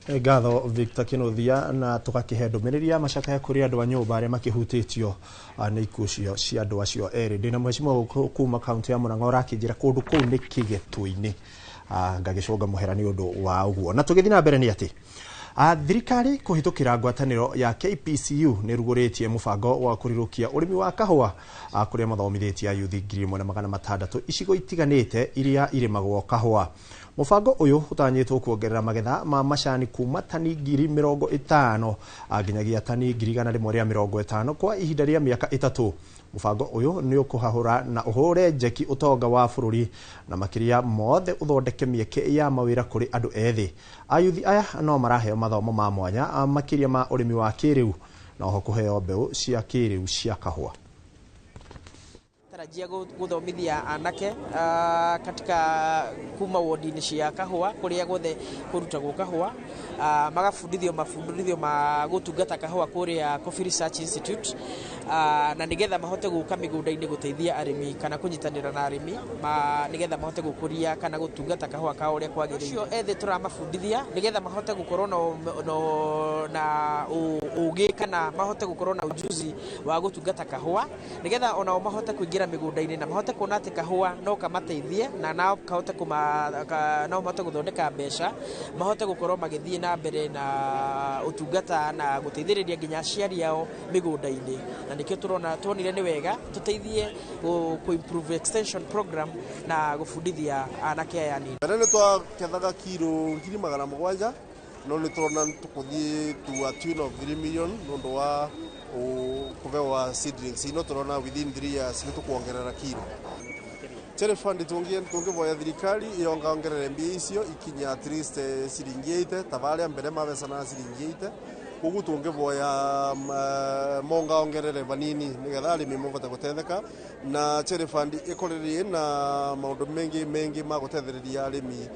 Ngatho Victor Kinuthia, na tugakihe ndumiriri ya macakaya kuri andu a nyumba aria makihutitio nĩ ikuũ cio cia andũ acio erĩ. Ndĩna mheshimiwa kuma kaunti ya Murang'a ũrakĩnjĩra kũndũ kũu nĩ kĩgetũ-inĩ, ngagĩcũnga mũhera nĩ ũndũ wa ũguo. Na tũgĩthiĩ na mbere nĩ atĩ thirikari kũhĩtũkĩra ngwatanĩro ya KPCU nĩ ĩrugũrĩtie mũbango wa kũrirũkia ũrĩmi wa kahũa, kũrĩa mathomithĩtie ayuthi 1600 icigo itiganĩte iria irĩmagwo kahũa. Mũbango ũyũ ũtanyĩtwo kuongerera magetha ma macani kuma tani 50,000 nginyagia tani 150,000 kwa ihinda rĩa mĩaka 3. Mũbango ũyũ nĩ ũkũhahũra na ũhũre njeki ũtonga wa bũrũri, na makĩria mothe ũthondeke mĩeke ya mawĩra kũrĩ andũ ethĩ. Ayuthi aya no maraheo mathomo ma mwanya makĩria ma ũrĩmi wa kĩrĩu, na oho kũheo mbeũ cia kĩrĩu cia kahũa. Tarajia guthomithia anake katika kuma wodi-inĩ cia kahũa kũrĩa guothe kũrutagwo kahũa, magabundithio mabundithio ma gũtungata kahũa kũrĩa Coffee Research Institute, na nĩgetha mahote gũka mĩgũnda-inĩ gũteithia arĩmi kana kũnyitanĩra na arĩmi nĩgetha mahote gũkũria kana gũtungata kahũa kao ũrĩa kwagĩrĩire. Acio ethĩ tũramabundithia nĩgetha mahote gũkorwo na ũgĩ kana mahote gũkorwo na ujuzi wa gũtungata kahũa, nĩgetha onao mahote kũingĩra mĩgũnda-inĩ na mahote kuona atĩ kahũa no kamateithie na no kahote kũma, ka, no mahote gũthondeka mbeca, mahote gũkorwo magĩthiĩ na mbere na ũtungata na gũteithĩrĩria nginya aciari ao mĩgũnda-inĩ. Na nĩkĩo tũrona tuonire nĩ wega tũteithie kũ improve extension program na gũbundithia anake aya anini. Mbere nĩ twakethaga kiro 700,000, no nĩ tũrona tũkũthiĩ to a tune of 3 million nĩ ũndũ wa kũbewa seedlings ino. Tũrona within 3 years nĩ tũkuongerera kiro. Cherry Fund tũngĩvoya thirikari yongaongerere mbia icio ikinya at least ciringi 80 ta varia mbere mabecana ciringi 80. Koguo tũngĩvoya mongaongerere vanini nigetha arĩmi mabote gũtetheka, na Cherry Fund ĩkorerie na maũndũ mengi mengi ma gũtethereria arĩmi.